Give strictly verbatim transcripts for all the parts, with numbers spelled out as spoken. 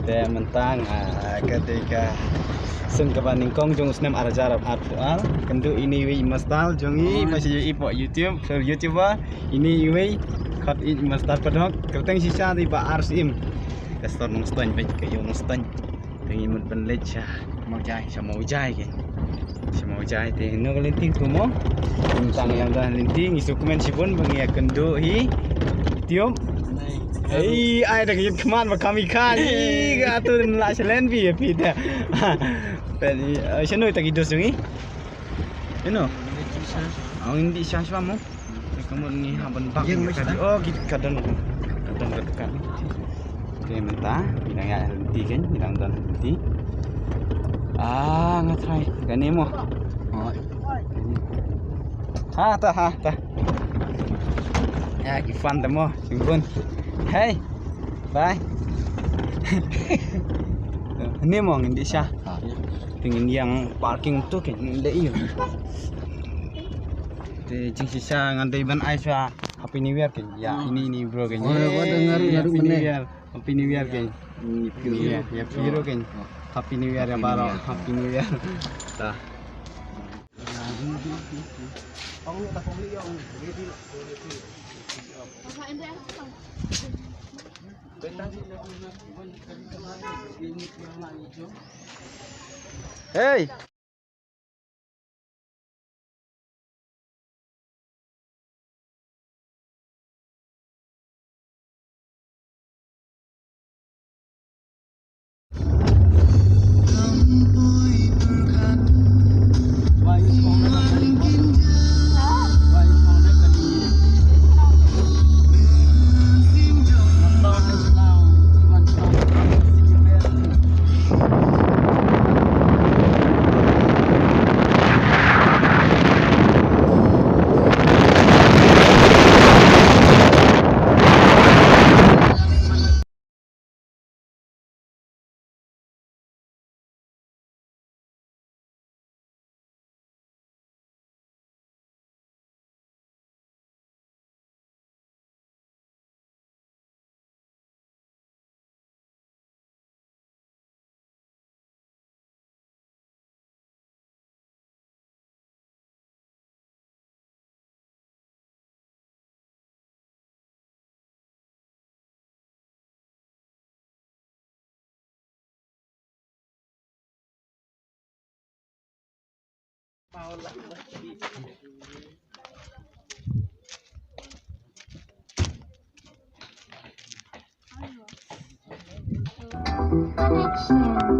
Te mynta nga ka dei ka sien kaba nyngkong jong u snem ar hajar arphew ar. Kynduh ine iwei i master jong ngi ba shu ïohi hapoh YouTube, khlur YouTuber. Ine iwei khot i master Padok. Kyrteng shisha dei Bah Arsim. Ka sor Nongstoiñ, bad ka ïew Nongstoiñ. Te ngi mut ban leit sha Mawjai, sha Mawjai kein. Sha Mawjai te no ka lynti tu mo. Tang ïa da lynti ngi sngewkmen shibun ba ngi ïa kynduh hi. Tiup. Ei, ai da ka ïit khmat ba kam i kha. Ih, ka tu la shalen bi ïa phi te. Peit, eh, shano ita ki dos jong ngi? Ino? Ong indi sha sha mo. Te ka mut ngi hap ban bak. Ïeng ka mut di. Oh, ki ka don. Ka don ka dukan. Te mynta ngi dang ïa lynti kein, ngi dang don lynti. Ah, nga try. Kane mo. Oh. Ha ta, ha ta. Ïa ki fan te mo, shibun. Hey. Bye. Ni mo ngin dih sha. Te ngin ïa parking tu kein, ngin dih ïa. Te jingshisha ngan dei ban ai sha Happy New Year kein. Ïa, ini, ini bro kein. Oh, ïa, Happy New Year. Happy New Year kein. Ïa, ïa phi ruh kein. Happy New Year ïa baroh. Happy New Year. Ta. Hey.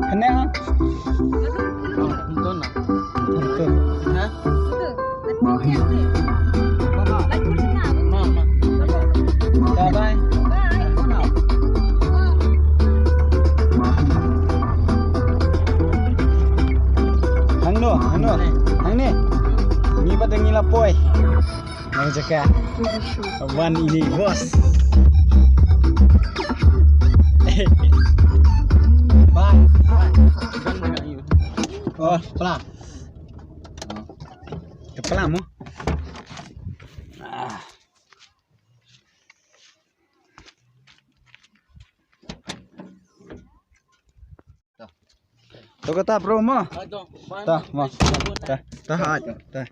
Hynne ha? Hynne. Ha? Bye bye. Hangno, hangno. Hangne. Ngi pat ngi la poi. Nang jaka. Wan ini bos. Bye. Oh, pla. Kepala mo. Ah. To kata bro mo. Ta mo. Ta ta ha ta.